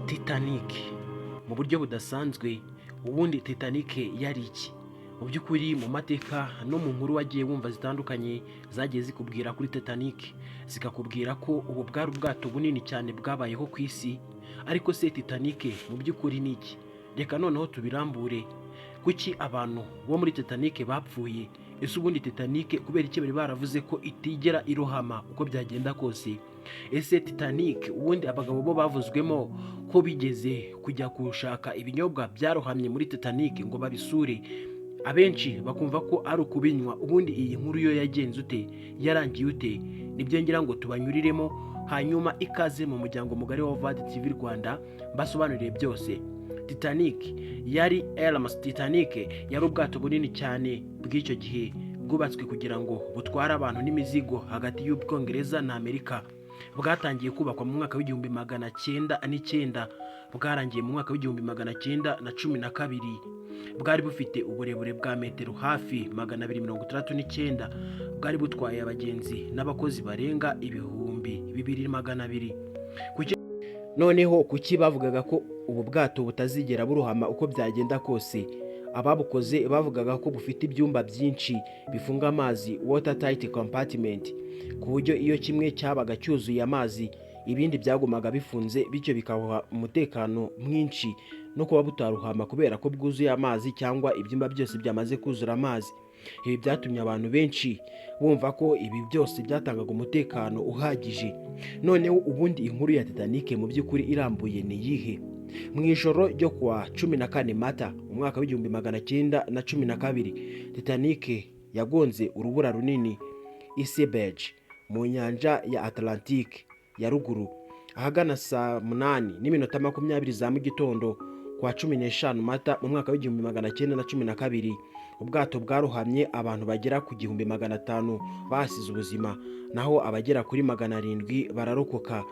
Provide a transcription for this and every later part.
Titanic mu buryo budasanzwe. Ubundi Titanic yari iki? Mu by'ukuri, mu mateka no mu nkuru wagiye wumva zitandukanye zagiye zikubwira kuri Titanic, zikakubwira ko ubu bwari ubwato bunini cyane bwabayeho ku isi. Ariko se Titanic mu by'ukuri ni iki? Reka noneho tubirambure. Kuki abantu bo muri Titanic bapfuye? Ese ubundi Titanic kubera iki bari baravuze ko itigera irohama uko byagenda kose? Ese Titanic ubundi abagabo bo bavuzwemo ko bigeze kujya gushaka ibinyobwa byarohamye muri Titanic ngo babisure, abenshi bakumva ko ari ukubinywa, ubundi iyi nkuru yo yagenze ute, yarangiye ute? Nibyo ngira ngo tubanyuriremo. Hanyuma ikaze mu muryango mugari wa Vadi TV Rwanda, mbasobanuriye byose. Titanic yari RMS Titanic yari ubwato bunini cyane bw'icyo gihe, bwubatswe kugira ngo butware abantu n'imizigo hagati y'Ubwongereza na Amerika. Bwatangiye kubakwa mu mwaka w'1909, bwarangiye mu mwaka w'1912. Bwari bufite uburebure bwa metero hafi 269. Bwari butwaye abagenzi n'abakozi barenga 2200. Noneho kuki bavugaga ko ubu bwato butazigera burohama uko byagenda kose? Ababukoze bavugaga ko bufite ibyumba byinshi bifunga amazi, water tight compartment, ku buryo iyo kimwe cyabaga cyuzuye amazi, ibindi byagumaga bifunze, bityo bikabuha umutekano mwinshi no kuba butaruhama kubera ko bwuzuye amazi cyangwa ibyumba byose byamaze kuzura amazi. Ibi byatumye abantu benshi bumva ko ibi byose byatangaga umutekano uhagije. Noneho ubundi inkuru ya Titanic mu by'ukuri irambuye ni iyihe? Mu ijoro ryo kuwa 14 Mata mu mwaka w'1912, Titanic yagonze urubura runini, iceberg, mu nyanja ya Atlantique ya ruguru ahagana saa 8:20 za mu gitondo kwa 15 Mata mu mwaka w'1912. Ubwato bwarohamye, abantu bagera ku 1500 basize ubuzima, naho abagera kuri 700 bararokoka.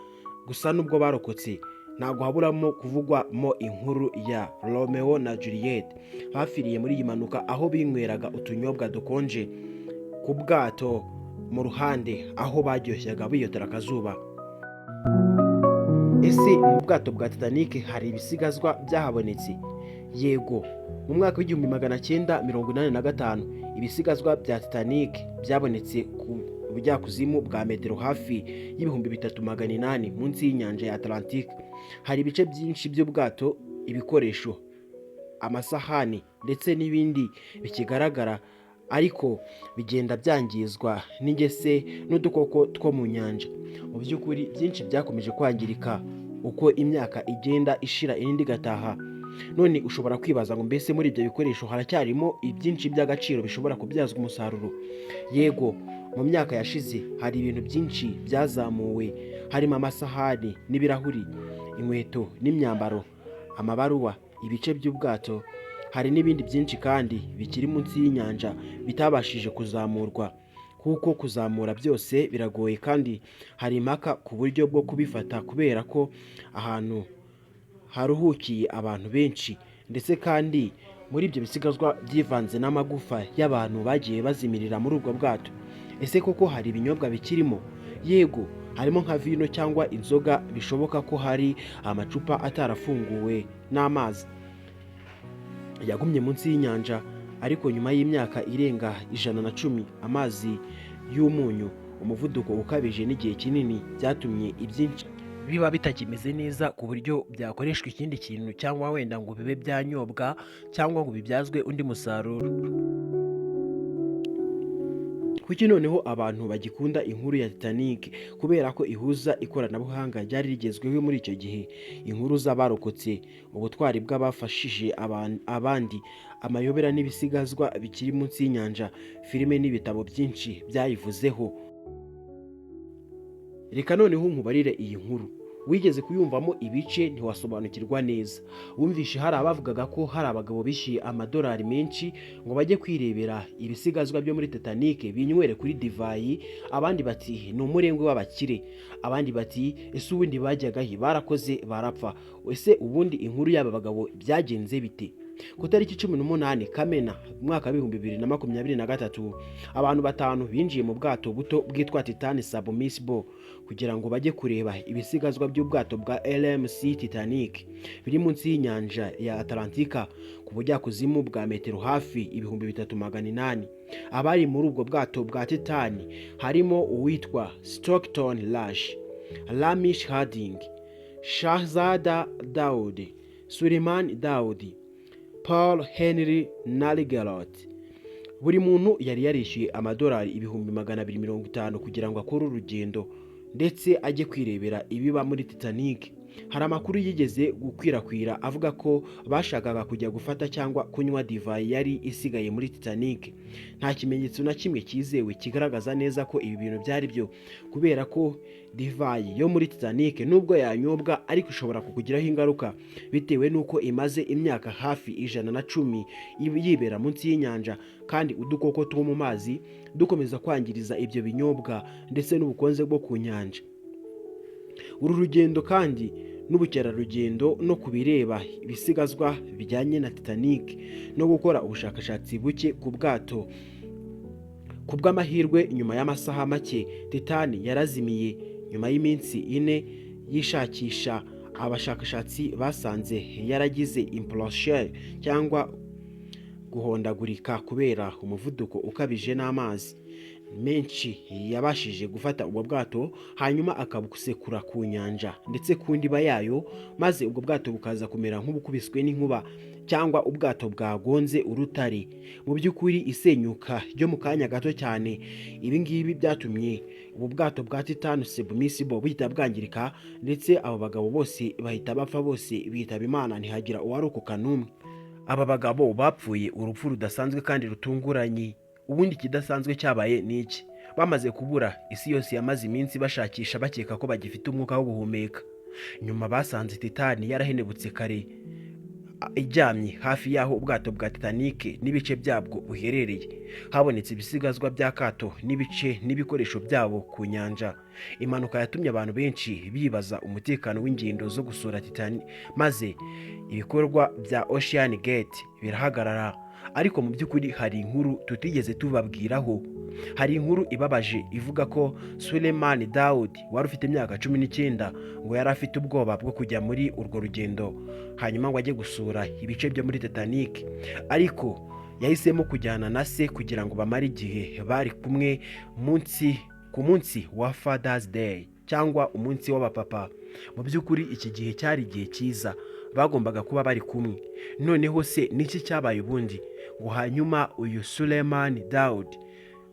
Gusa nubwo barokotse, ntabwo haburamo kuvugwamo inkuru ya Romeo na Juliet bapfiriye muri iyi mpanuka, aho binyweraga utunyobwa dukonje ku bwato mu ruhande aho baryoshyaga biyotera akazuba. Ese mu bwato bwa Titanic hari ibisigazwa byahabonetse? Yego, mu mwaka w'1985 ibisigazwa bya Titanic byabonetse ku bujyakuzimu bwa metero hafi y'3800 munsi y'inyanja ya Atlantique. Hari ibice byinshi by'ubwato, ibikoresho, amasahani ndetse n'ibindi bikigaragara, ariko bigenda byangizwa n'ingese n'udukoko two mu nyanja. Mu by'ukuri byinshi byakomeje kwangirika uko imyaka igenda ishira indi igataha. None ushobora kwibaza ngo mbese muri ibyo bikoresho haracyarimo ibyinshi by'agaciro bishobora kubyazwa umusaruro? Yego, mu myaka yashize hari ibintu byinshi byazamuwe, harimo amasahani n'ibirahuri, inkweto n'imyambaro, amabaruwa, ibice by'ubwato. Hari n'ibindi byinshi kandi bikiri munsi y'inyanja bitabashije kuzamurwa, kuko kuzamura byose biragoye kandi hari impaka ku buryo bwo kubifata, kubera ko ahantu haruhukiye abantu benshi, ndetse kandi muri ibyo bisigazwa byivanze n'amagufa y'abantu bagiye bazimirira muri ubwo bwato. Ese koko hari ibinyobwa bikirimo? Yego, harimo nka vino cyangwa inzoga. Bishoboka ko hari amacupa atarafunguwe n'amazi yagumye munsi y'inyanja, ariko nyuma y'imyaka irenga 110, amazi y'umunyu, umuvuduko ukabije n'igihe kinini byatumye ibyinshi biba bitakimeze neza ku buryo byakoreshwa ikindi kintu, cyangwa wenda ngo bibe byanyobwa, cyangwa ngo bibyazwe undi musaruro. Kuki noneho abantu bagikunda inkuru ya Titanic? Kubera ko ihuza ikoranabuhanga ryari rigezweho muri icyo gihe, inkuru z'abarokotse, ubutwari bw'abafashije abandi, amayobera n'ibisigazwa bikiri munsi y'inyanja. Filime n'ibitabo byinshi byayivuzeho. Reka noneho nkubarire iyi nkuru. Wigeze kuyumvamo ibice, ntiwasobanukirwa neza. Wumvishe hari abavugaga ko hari abagabo bishyuye amadolari menshi ngo bajye kwirebera ibisigazwa byo muri Titanic, binywere kuri divayi. Abandi bati ni umurengwe w'abakire, abandi bati ese ubundi bajyaga he, barakoze barapfa? Ese ubundi inkuru y'aba bagabo byagenze bite? Ku tariki 18 Kamena umwaka wa 2023, abantu batanu binjiye mu bwato buto bwitwa Titan Submersible kugira ngo bajye kureba ibisigazwa by'ubwato bwa RMC Titanic biri munsi y'inyanja ya Atlantika ku bujyakuzimu bwa metero hafi 3800. Abari muri ubwo bwato bwa Titan harimo uwitwa Stockton Rush, Hamish Harding, Shahzada Dawood, Suleman Dawood, Paul Henry Nargeolet. Buri muntu yari yarishyuye amadolari 250,000 kugira ngo akore urugendo ndetse ajye kwirebera ibiba muri Titanic. Hari amakuru yigeze gukwirakwira avuga ko bashakaga kujya gufata cyangwa kunywa divayi yari isigaye muri Titanic. Nta kimenyetso na kimwe cyizewe kigaragaza neza ko ibi bintu byari byo, kubera ko divayi yo muri Titanic nubwo yanyobwa ariko ishobora kukugiraho ingaruka bitewe n'uko imaze imyaka hafi 110 yibera munsi y'inyanja, kandi udukoko two mu mazi dukomeza kwangiriza ibyo binyobwa ndetse n'ubukonje bwo ku nyanja. Uru rugendo kandi n'ubukerarugendo no ku bireba ibisigazwa bijyanye na Titanic no gukora ubushakashatsi buke ku bwato. Ku bw'amahirwe, nyuma y'amasaha make Titan yarazimiye. Nyuma y'iminsi 4 yishakisha, abashakashatsi basanze yaragize implosion cyangwa guhondagurika kubera umuvuduko ukabije n'amazi menshi yabashije gufata ubwo bwato, hanyuma akabusekura ku nyanja ndetse ku ndiba yayo, maze ubwo bwato bukaza kumera nk'ubukubiswe n'inkuba cyangwa ubwato bwagonze urutare. Mu by'ukuri, isenyuka ryo mu kanya gato cyane, ibi ngibi byatumye ubu bwato bwa Titan Submersible buhita bwangirika, ndetse abo bagabo bose bahita bapfa, bose bitaba Imana, ntihagira uwarokoka n'umwe. Aba bagabo bapfuye urupfu rudasanzwe kandi rutunguranye. Ubundi ikidasanzwe cyabaye ni iki? Bamaze kubura, isi yose yamaze iminsi bashakisha, bakeka ko bagifite umwuka wo guhumeka. Nyuma basanze Titan yarahenebutse kare, iryamye hafi y'aho ubwato bwa Titanic n'ibice byabwo buherereye. Habonetse ibisigazwa by'akato n'ibice n'ibikoresho byabo ku nyanja. Impanuka yatumye abantu benshi bibaza umutekano w'ingendo zo gusura Titanic, maze ibikorwa bya Ocean Gate birahagarara. Ariko mu by'ukuri hari inkuru tutigeze tubabwiraho. Hari inkuru ibabaje ivuga ko Suleman Dawood wari ufite imyaka 19 ngo yari afite ubwoba bwo kujya muri urwo rugendo, hanyuma ngo ajye gusura ibice byo muri Titanic, ariko yahisemo kujyana na se kugira ngo bamare igihe bari kumwe munsi ku munsi wa Father's Day cyangwa umunsi w'abapapa. Mu by'ukuri iki gihe cyari igihe cyiza bagombaga kuba bari kumwe. Noneho se niki cyabaye ubundi ngo hanyuma uyu Suleman Dawood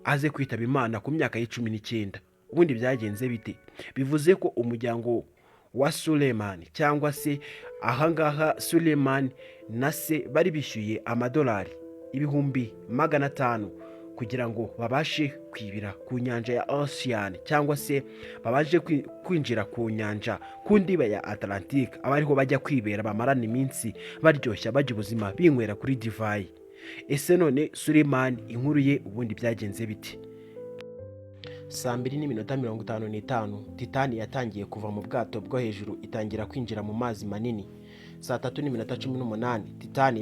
aze kwitaba Imana ku myaka ye 19? Ubundi byagenze bite? Bivuze ko umuryango wa Suleman, cyangwa se ahangaha Suleman na se, bari bishyuye amadolari 500,000 kugira ngo babashe kwibira ku nyanja ya Ocean, cyangwa se babashe kwinjira ku nyanja ku ndiba ya Atlantique, aba ariho bajya kwibera, bamarana iminsi baryoshya, bajya ubuzima, binywera kuri divayi. Ese none Suleman inkuru ye ubundi byagenze bite? Saa 2:55 Titan yatangiye kuva mu bwato bwo hejuru, itangira kwinjira mu mazi manini. Saa 3:18 Titan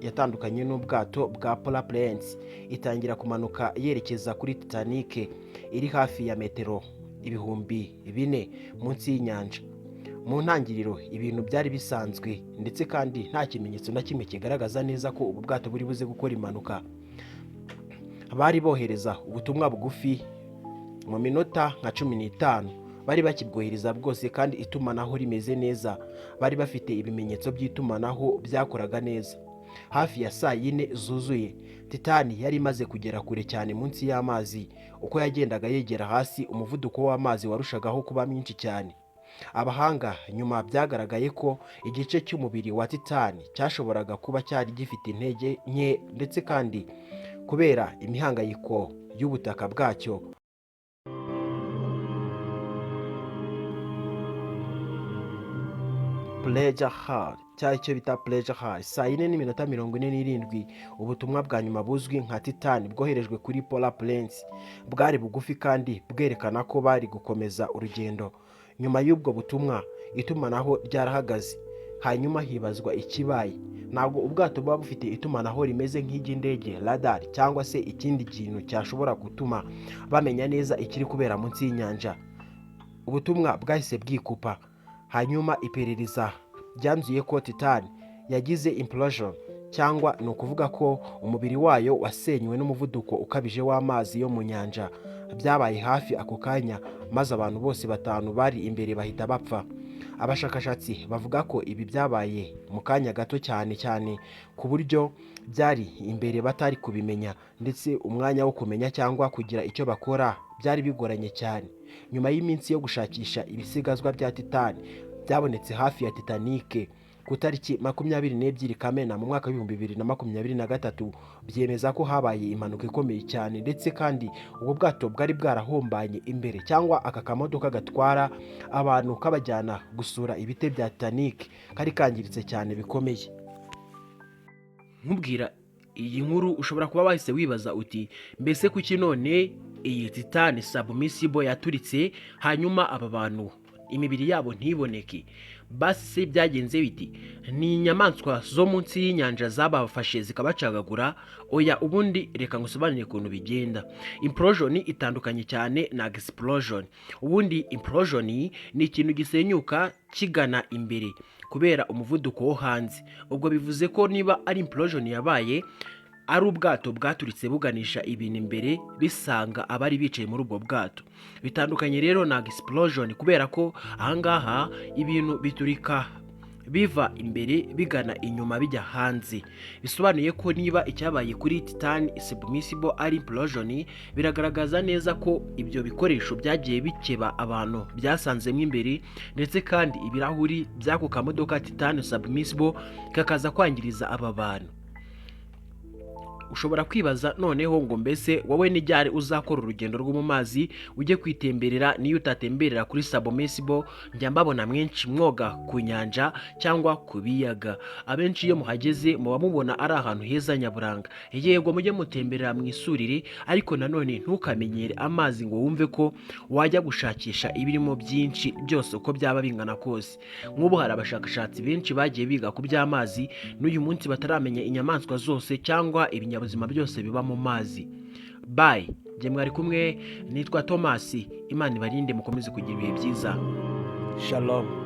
yatandukanye n'ubwato bwa Polar Prince, itangira kumanuka yerekeza kuri Titanic iri hafi ya metero 4000 munsi y'inyanja. Mu ntangiriro ibintu byari bisanzwe, ndetse kandi nta kimenyetso na kimwe kigaragaza neza ko ubu bwato buri buze gukora impanuka. Bari bohereza ubutumwa bugufi mu minota nka 15, bari bakibwohereza bwose kandi itumanaho rimeze neza. Bari bafite ibimenyetso by'itumanaho byakoraga neza. Hafi ya saa yine zuzuye, Titan yari imaze kugera kure cyane munsi y'amazi. Uko yagendaga yegera hasi, umuvuduko w'amazi warushagaho kuba mwinshi cyane. Abahanga nyuma byagaragaye ko igice cy'umubiri wa Titan cyashoboraga kuba cyari gifite intege nke, ndetse kandi kubera imihangayiko y'ubutaka bwacyo. Pressure Hull, cyangwa icyo bita Pressure Hull. Saa 4:47, ubutumwa bwa nyuma buzwi nka Titan bwoherejwe kuri Polar Prince bwari bugufi kandi bwerekana ko bari gukomeza urugendo. Nyuma y'ubwo butumwa itumanaho ryarahagaze, hanyuma hibazwa ikibaye. Ntabwo ubwato buba bufite itumanaho rimeze nk'iry'indege, radar cyangwa se ikindi kintu cyashobora gutuma bamenya neza ikiri kubera munsi y'inyanja. Ubutumwa bwahise bwikupa. Hanyuma iperereza ryanzuye ko Titan yagize implosion, cyangwa ni ukuvuga ko umubiri wayo wasenywe n'umuvuduko ukabije w'amazi yo mu nyanja. Byabaye hafi ako kanya, maze abantu bose batanu bari imbere bahita bapfa. Abashakashatsi bavuga ko ibi byabaye mu kanya gato cyane cyane, ku buryo byari imbere batari kubimenya, ndetse umwanya wo kumenya cyangwa kugira icyo bakora byari bigoranye cyane. Nyuma y'iminsi yo gushakisha, ibisigazwa bya Titan byabonetse hafi ya Titanic ku tariki 22 Kamena mu mwaka w'2023, byemeza ko habaye impanuka ikomeye cyane, ndetse kandi ubwo bwato bwari bwarahombanye imbere, cyangwa aka kamodoka gatwara abantu kabajyana gusura ibite bya Titanic kari kangiritse cyane bikomeye. Nkubwira iyi nkuru, ushobora kuba wahise wibaza uti: "Mbese kuki none iyi Titan submersible yaturitse, hanyuma aba bantu imibiri yabo ntiboneke? Basi se byagenze biti? Ni inyamaswa zo munsi y'inyanja zabafashe zikabacagagura?" Oya, ubundi reka ngusobanurire ukuntu bigenda. Implosion itandukanye cyane na explosion. Ubundi implosion ni ikintu gisenyuka kigana imbere kubera umuvuduko wo hanze. Ubwo bivuze ko niba ari implosion yabaye, ari ubwato bwaturitse buganisha ibintu imbere, bisanga abari bicaye muri ubwo bwato. Bitandukanye rero na explosion, kubera ko ahangaha ibintu biturika biva imbere bigana inyuma, bijya hanze. Bisobanuye ko niba icyabaye kuri Titan submersible ari implosion, biragaragaza neza ko ibyo bikoresho byagiye bikeba abantu byasanzemo imbere, ndetse kandi ibirahuri by'ako kamodoka Titan submersible kakaza kwangiriza aba bantu. Ushobora kwibaza noneho ngo: "Mbese wowe n'iryari uzakora urugendo rwo mu mazi ujye kwitemberera?" Niyo utatemberera kuri submersible, njya mbabona mwinshi mwoga ku nyanja cyangwa ku biyaga. Abenshi iyo muhageze muba mubona ari ahantu heza nyaburanga. Yego, mujye mutemberera mwisurire, ariko nanone ntukamenyere amazi ngo wumve ko wajya gushakisha ibirimo byinshi byose uko byaba bingana kose. Nk'ubu hari abashakashatsi benshi bagiye biga ku by'amazi, n'uyu munsi bataramenya inyamaswa zose cyangwa ibinyabuzima byose biba mu mazi. Bye, njye mwari kumwe nitwa Thomas. Imana ibarinde, mukomeze kugira ibihe byiza. Shalom.